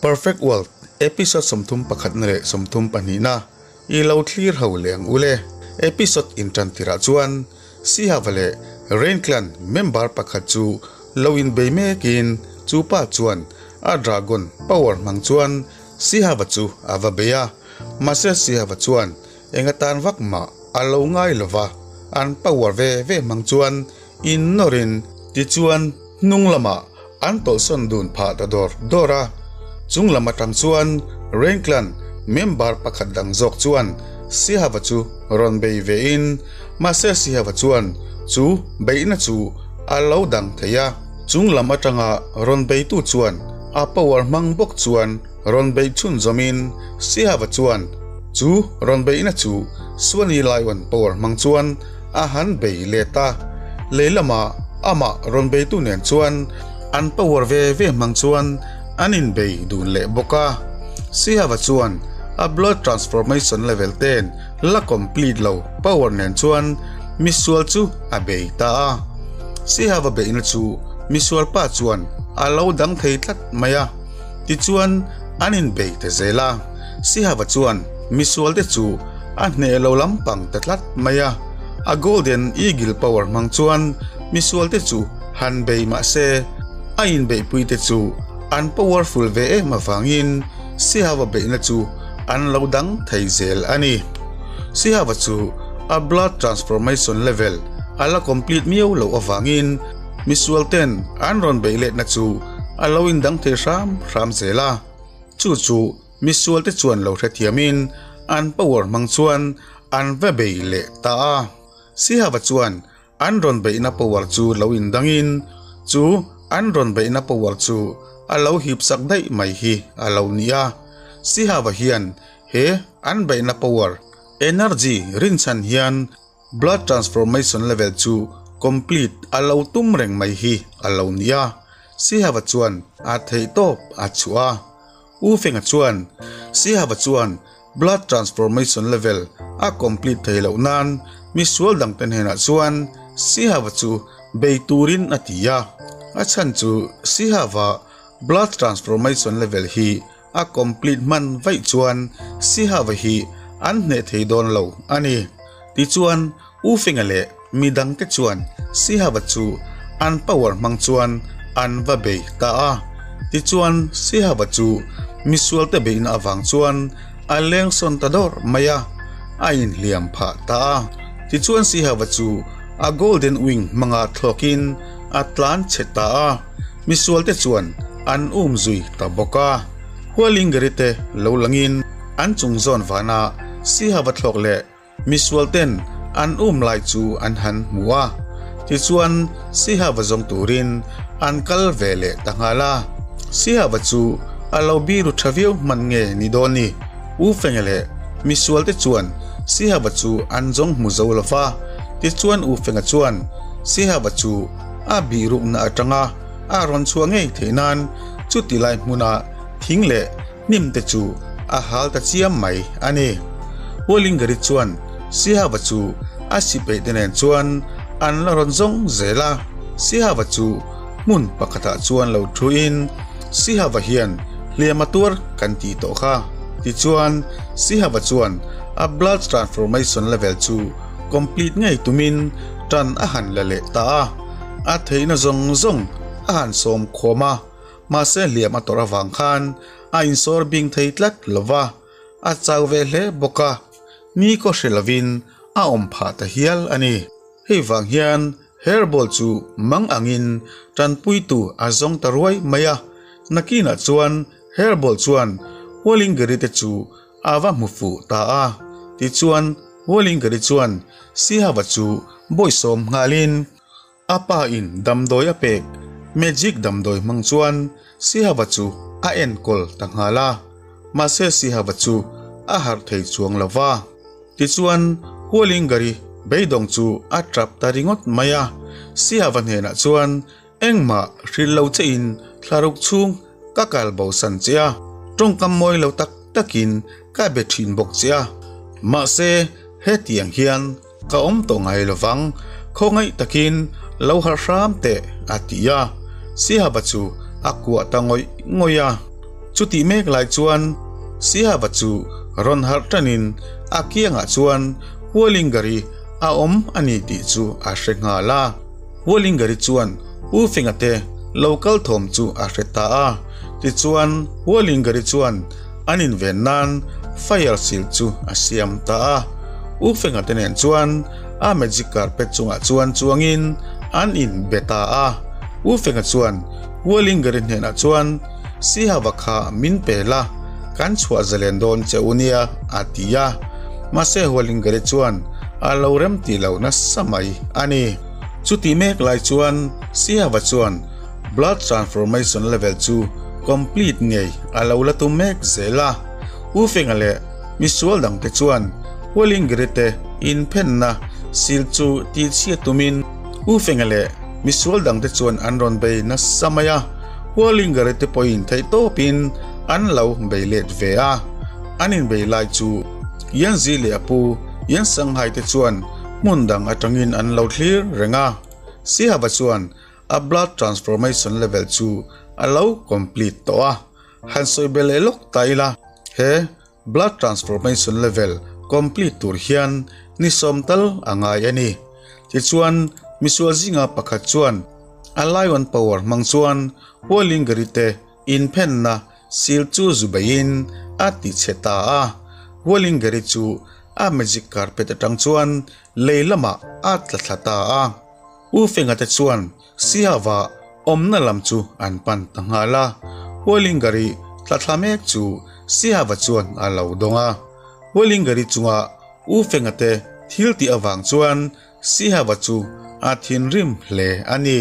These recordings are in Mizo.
Perfect World episode 31 na leh 32 na i lo thlir ho leh ang ule. Episode intan tirah chuan Sihava leh Rain Clan member pakhat chu lo inbei mekin chu pa chuan a dragon power hmang chuan Sihava chu a va bei a, mahse Sihava chuan eng atan vak mah a lo ngai lova, an power ve ve hmang chuan innawrin tichuan hnung lamah an tawlhsawn dun phah ta dawr dawr a. Chung lam atang chuan Rain Clan member pakhat dang zawk chuan Sihava chu rawn bei ve in, mahse Sihava chuan chu beihna chu a lo dang thei a. Chung lam atanga rawn beitu chuan a power hmang bawk chuan rawn beih chhunzawmin Sihava chuan chu rawn beihna chu Suani Lion power hmang chuan a han bei let a. Lei lamah amah rawn beitu nen chuan an power ve ve hmang chuan an inbei dun leh bawk a. Sihava chuan a blood transformation level ten la complete lo power nen chuan misual chu a bei ta a. Sihava beihna chu misual pa chuan a lo dang thei tlat mai a. Tichuan an inbei ta zel a. Sihava chuan misual te chu a hneh lo lampang ta tlat mai a. A golden eagle power hmang chuan misual te chu han bei mah se a inbeihpui te chu an powerful ve em avangin Sihava beihna chu an lo dang thei zel a ni. Sihava chu a blood transformation level a la complete miau loh avangin misual ten an rawn beih letna chu a lo indang thei hram hram zel a. Chu chu misual te chuan lo hrethiamin an power hmang chuan an va bei leh ta a. Sihava chuan an rawn beihna power chu lo indangin chu an rawn beihna power chu a lo hipsak daih mai hi a lo ni a. Sihava hian he an beihna power, energy, rinchhan hian blood transformation level chu complete a lo tum reng mai hi a lo ni a. Sihava chuan a theihtawp a chhuah a. U Fenga chuan Sihava chuan blood transformation level a complete thei loh nan misual dangte hnenah chuan Sihava chu bei turin a ti a. A chhan chu Sihava blood transformation level hi a complete hman vaih chuan Sihava hi an hneh thei dawn lo a ni. Tichuan U Fenga leh mi dangte chuan Sihava chu an power hmang chuan an va bei ta a. Tichuan Sihava chu misualte beihna avang chuan a leng sawn ta dawr mai a, a inhliam phah ta a. Tichuan Sihava chu a golden wing hmanga thlawkin a tlan chhe ta a, misualte chuan an um zui ta bawk a. Hualingeri te lo langin an chung zawn vana Sihava thlawk leh Misual ten an um lai chu an han hmu a, tichuan Sihava zawng turin an kal ve leh ta nghal a. Sihava chu a lo biru tha viau hman nge ni dawn ni? U Fenge leh misual te chuan Sihava chu an zawng hmu zo lo va, tichuan U Fenga chuan Sihava chu a bihrukna atanga a rawn chhuah ngei theih nan chuti lai hmuna thing leh Hnim te chu a hal ta chiam mai a ni. Hualingari chuan Sihava chu a sipeih te nen chuan an la rawn zawng zel a. Sihava chu hmun pakhatah chuan lo thuin, Sihava hian hliam a tuar kan tih tawh kha. Tichuan Sihava chuan a blood transformation level chu complete ngei tumin tan a han la leh ta a. A theihna zawng zawng a han sawm khawm a. Mahse hliam a tawrh avang khan a insawr bing thei tlat lo va, a chau ve hle bawk a, ni kaw hre lovin a awm phah ta hial a ni. Hei vang hian hairball chu mang angin tanpuitu a zawng ta ruai mai a, nakinah chuan hairball chuan Hualingeri te chu a va hmu fuh ta a. Tichuan Hualingeri chuan Sihava chu bawisawm nghalin, A pa in damdawi a pek magic damdawi hmang chuan Sihava chu a enkawl ta nghal a, mahse Sihava chu a harh thei chuang lo va. Tichuan Hualingari beidawng chu a tap ta ringawt mai a, Sihava hnenah chuan engmah hrilh lo che in thlaruk chhung ka kal bosan che a, tawngkam mawi lo tak takin ka be thin bawk che a, mahse hetiang hian Ka awm tawh ngai lo vang, khawngaih takin lo harh hram teh, a ti a. Sihaba chu a kuah ta ngawih ngawih a. Chutih mek lai chuan Sihava chu rawn harh tanin a kiangah chuan Hualingari a awm a ni tih chu a hre nghal a. Hualingari chuan U Fenga te lo kal thawm chu a hre ta a. Tichuan Hualingari chuan an inven nan fire seal chu a siam ta a. U Fenga te nen chuan a magic carpet chungah chuan chuangin an inbe ta a. U Fenga chuan Hualingari hnenah chuan Sihava kha min pe la, kan chhuah zalen dawn che u nia, a ti a. Mahse Hualingari chuan a lo rem tih lo nasa mai a ni. Chutih mek lai chuan Sihava chuan Blood Transformation level chu complete ngei a lo la tum mek zel a. U Fenga leh misual dangte chuan Hualingari te inphenna sil chu tihchhiat tumin U Fenga leh misual dangte chuan an rawn bei nasa mai a. Hualingari te pawhin theihtawpin an lo bei let ve a, an inbei lai chu Yanzi leh a pu Yan Sanghai te chuan hmun dang atangin an lo thlir reng a. Sihava chuan a blood transformation level chu a lo complete tawh a, han sawi be leh lawk ta ila he Blood transformation level complete tur hian ni sawm tal a ngai a ni. Tichuan, misual zinga pakhat chuan a lion power hmang chuan Hualingari te inphenna sil chu zu beiin a ti chhe ta a. Hualingari chu a magic carpet atang chuan lei lamah a tla thla ta a. U Fenga te chuan Siava awmna lam chu an pan ta nghal a, Hualingari tla thla mek chu Siava chuan a lo dawng a. Hualingari chunga U Fenga te thil tih avang chuan Siava chu a thinrim hle a ni.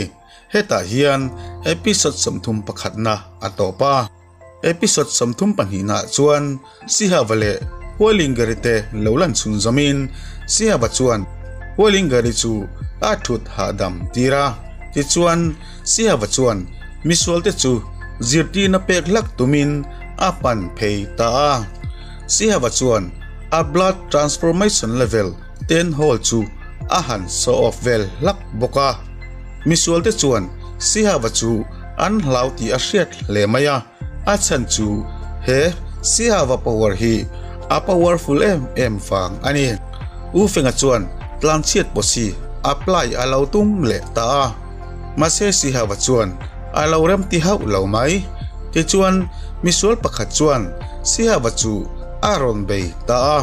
Hetah hian episode 31 na a tawp a. Episode 32 naah chuan Sihava leh Hualingari te lo lan chhun zawmin Sihava chuan Hualingari chu a thut hahdam tir a. Tichuan Sihava chuan misualte chu zirtirna pek hlak tumin a pan phei ta a. Sihava chuan a blood transformation level ten hall chu a han show off vel hlak bawk a. Misualte chuan Sihava chu an hlau tih a hriat hle mai a, a chhan chu he Sihava power hi a powerful em em vang a ni. U Fenga chuan tlanchhiat pawh apply a lo tum leh ta a, mahse Sihava chuan a lo remti hauh lo mai. Tichuan misual pakhat chuan Sihava chu a rawn bei ta a,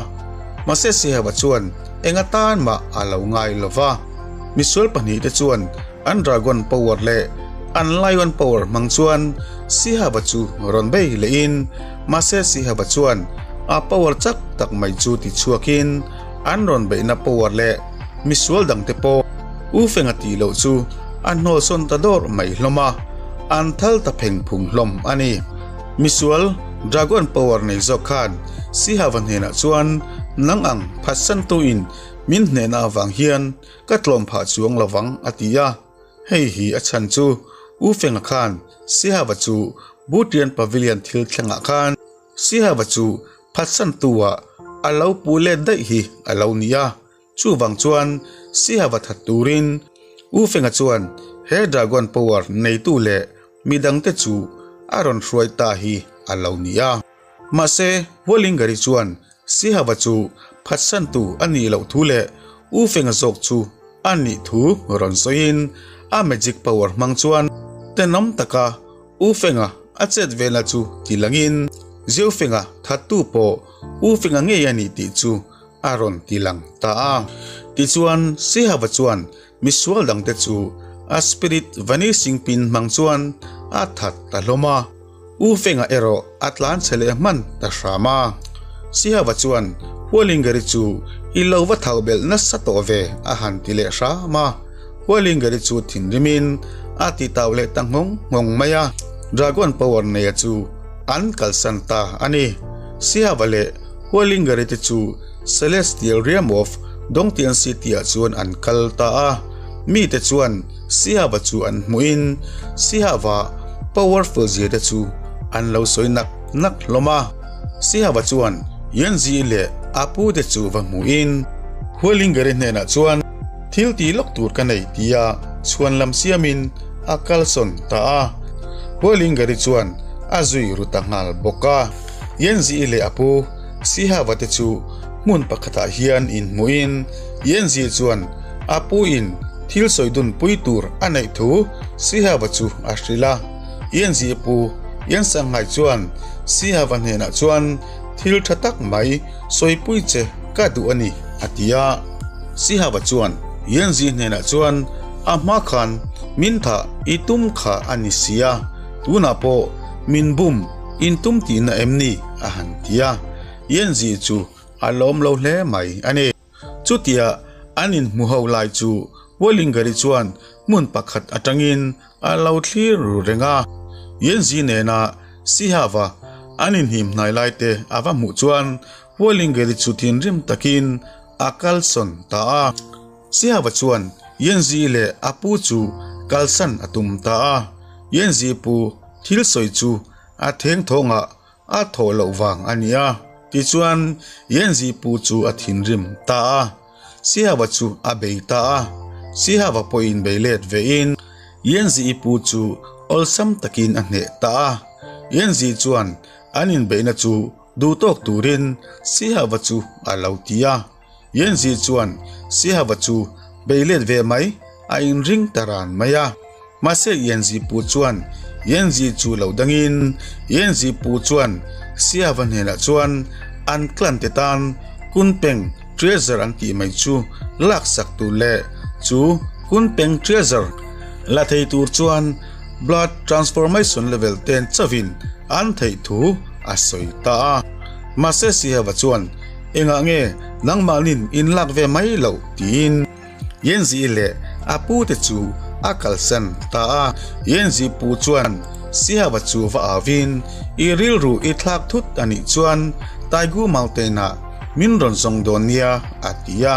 mahse Sihava chuan eng atan mah a lo ngai lo va. Misual pahnihte chuan an dragon power leh an lion power hmang chuan Sihaba chu rawn bei lehin mahse Sihaba chuan a power chak tak mai chu ti chhuakin an rawn beihna power leh misual dangte pawh U Fenga tih loh chu a hnawlsawn ta dawr mai hlawm a, an thal ta pheng phung hlawm a ni. Misual dragon power nei zawk khan Sihaba hnenah chuan nang ang phatsantuin min hnehna avang hian ka tlawm phah chuang lovang a ti a, hei hi a chhan chu U Fenga khan Sihava chu Butian Pavilion thil thlengah khan Sihava chu phatsantu-ah a lo pu let daih hi a lo ni a, chuvang chuan Sihava that turin U Fenga chuan he Dragon Power neitu leh midangte chu a rawn hruai ta hi a lo ni a. Mahse Hualingari chuan Sihava chu phatsantu a nih loh thu leh U Fenga zawk chu a nih thu rawn sawiin a magic power hmang chuan tenawm taka U Fenga a chet velna chu ti langin Zeu Fenga thattu pawh U Fenga ngei a ni tih chu a rawn ti lang ta a. Tichuan Sihava chuan misual dangte chu a spirit vanishing pin hmang chuan a that ta hlawm a. U Fenga erawh a tlan chhe leh hman ta hram a. Sihava chuan Hualingari chu i lo va thau belh nasa tawh ve a han ti leh hram a. Hualingari chu thinrimin a ti tau leh ta nghawng nghawng mai a. Dragon Power neia chu an kalsan ta a ni. Sihava leh Hualingari te chu Celestial Realm of Dongtian City ah chuan an kal ta a. Mite chuan Sihava chu an hmuhin Sihava powerful zia te chu an lo sawi nak nak hlawm a. Sihava chuan Yanzi leh a pu te chu va hmuhin Hualingari hnenah chuan thil tih lawk tur ka nei tia chhuan lam siamin a kalsawn ta a. Hualingari chuan a zui ru ta nghal bawk a. Yanzi leh a pu Sihava te chu hmun pakhatah hian inhmuhin Yanzi chuan a pu in thil sawi dun pui tur a neih thu Sihava chu a hrilh a. Yanzi pu Yansanghai chuan Sihava hnenah chuan thil tha tak mai sawipui che ka duh a ni a ti a. Sihava chuan Yanzi hnenah chuan a hma khan min thah i tum kha a ni si a, tunah pawh min bum in tum tihna em ni a han ti a. Yanzi chu a lawm lo hle mai a ni. Chutia an inhmu ho lai chu Wellingary chuan hmun pakhat atangin a lo thlir ru reng a. Yanzi nena Sihava an inhnim hnai lai te a va hmuh chuan Wellingary chu thinrim takin a kalsawn ta a. Sihava chuan Yanzi leh a pu chu kalsan a tum ta a. Yanzi pu thil sawi chu a thengthawngah A thawh loh vang a ni a, tichuan Yanzi pu chu a thinrim ta a, Sihava chu a bei ta a, Sihava pawhin bei let vein Yanzi i pu chu awlsam takin a hneh ta a, Yanzi chuan an inbeihna chu duhtawk turin Sihava chu a lo ti a, Yanzi chuan Sihava chu bei let ve mai a inring ta ran mai a. Mahse Yanzi pu chuan Yanzi chu lo dangin Yanzi pu chuan Siava hnenah chuan an clan te tan Kunpeng treasure an tih mai chu laksak tur leh chu Kunpeng treasure la thei tur chuan blood transformation level ten chauhin an theih thu a sawi ta a. Mahse Siava chuan engah nge nangmahnin in lak ve mai loh tiin Yanzi leh a pute chu a kalsan ta a. Yanzi pu chuan Sihava chu va avin, I rilru i thlak thut a nih chuan Taigu Mountain-ah min rawn zawng dawn nia, a ti a.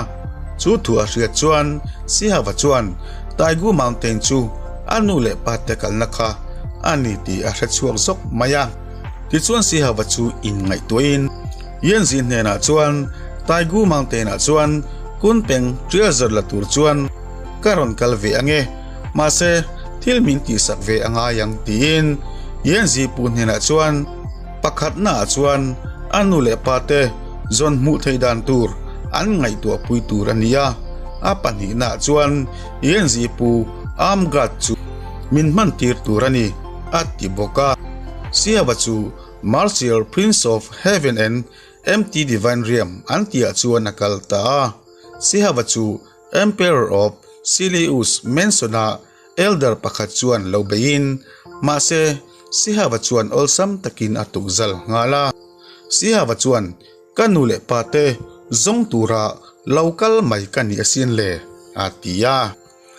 Chu thu a hriat chuan Sihava chuan Taigu Mountain chu a nu leh pate kalna kha a ni tih a hre chhuak zawk mai a. Tichuan Sihava chu inngaihtuahin Yanzi hnenah chuan Taigu Mountain-ah chuan Kunpeng treasure la tur chuan ka rawn kal ve ange, mahse thil min tihsak ve a ngai ang tiin Yanzi pu hnenah chuan pakhatnaah chuan a nu leh pa te zawn hmuh theih dan tur an ngaihtuah pui tur a ni a, a pahnihnaah chuan Yanzi pu arm guard chu min hman tir tur a ni a ti bawk a. Siava chu Martial Prince of Heaven and Empty Divine Realm an tihah chuan a kal ta a. Sihava chu Emperor of Silius Mansion-a elder pakhat chuan lo beiin, mahse Sihava chuan awlsam takin a tukzal nghal a. Sihava chuan, Ka nu leh pa te zawng tura lo kal mai ka ni asin le, a ti a.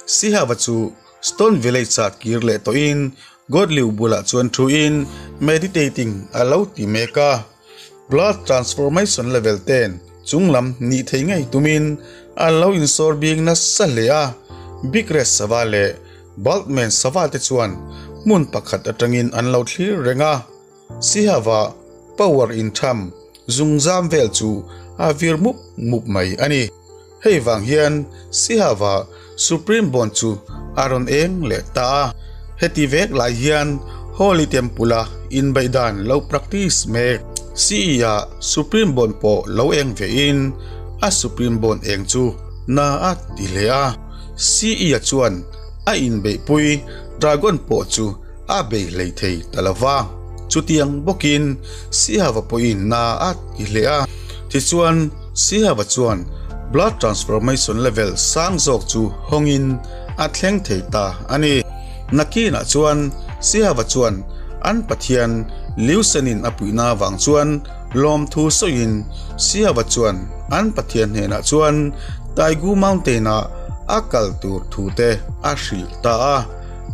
Sihava chu Stone Village-ah kir leh tawhin Godliu bulah chuan thuin meditating a lo ti mek a. Blood transformation level ten chunglam nih thei ngei tumin a lo insawr bik nasa hle a, Big Red sava leh Baldman sava te chuan hmun pakhat atangin an lo thlir reng a, Sihava power intham zungzam vel chu a vir mup mup mai a ni. Hei vang hian Sihava Supreme Bond chu a rawn eng leh ta a. Heti vek lai hian Holy Temple-a inbeih dan lo practice mek CE-a Supreme Bond pawh lo eng vein a Supreme Bond eng chu na a ti hle a. CE-a chuan a inbeihpui Dragon pawh chu a bei hlei thei ta lo va. Chutiang bawkin Sihava pawhin na a ti hle a. Tichuan, Sihava chuan blood transformation level sang zawk chu hawngin a thleng thei ta a ni. Nakinah chuan Sihava chuan an pathian Liusenin a puihna avang chuan lawmthu sawiin Sihava chuan an pathian hnenah chuan Taigu Mountain-ah a kal tur thu te a hrilh ta a.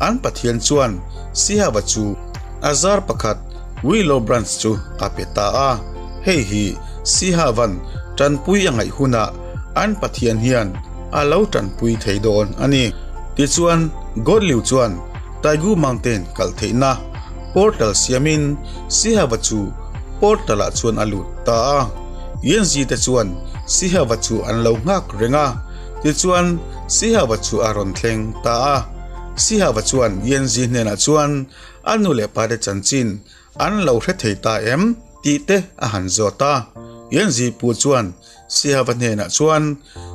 An pathian chuan Sihava chu a zar pakhat Willow Branch chu a pe ta a. Hei hi Sihavan tanpui a ngaih hunah an Pathian hian a lo tanpui thei dawn a ni. Tichuan, Godliu chuan Taigu Mountain kal theihna portal siamin Sihava chu portal-ah chuan a lut ta a. Yanzi te chuan Sihava chu an lo nghak reng a, tichuan Sihava chu a rawn thleng ta a. Sihava chuan Yanzi hnenah chuan a nu leh pate chanchin. an lo hre thei ta em tih te a han zawt a. Yanzi pu chuan Sihava hnenah chuan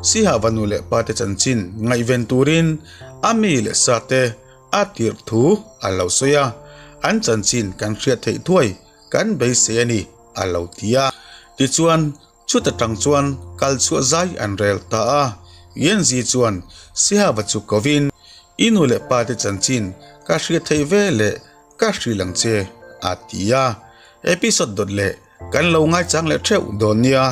Sihava nu leh pa te chanchin ngaihven turin a mi leh sa te a tirh thu a lo sawi a, an chanchin kan hriat theih thuai kan beisei a ni a lo ti a. Tichuan Chuta tang chuan kal chhuah zai an rel ta a, Yanzi chuan Sihava chu kovin, I nu leh pa te chanchin ka hriat theih ve leh ka hrilh ang che, a ti a. Episode dawt leh kan lo ngaichang leh theuh dawn nia.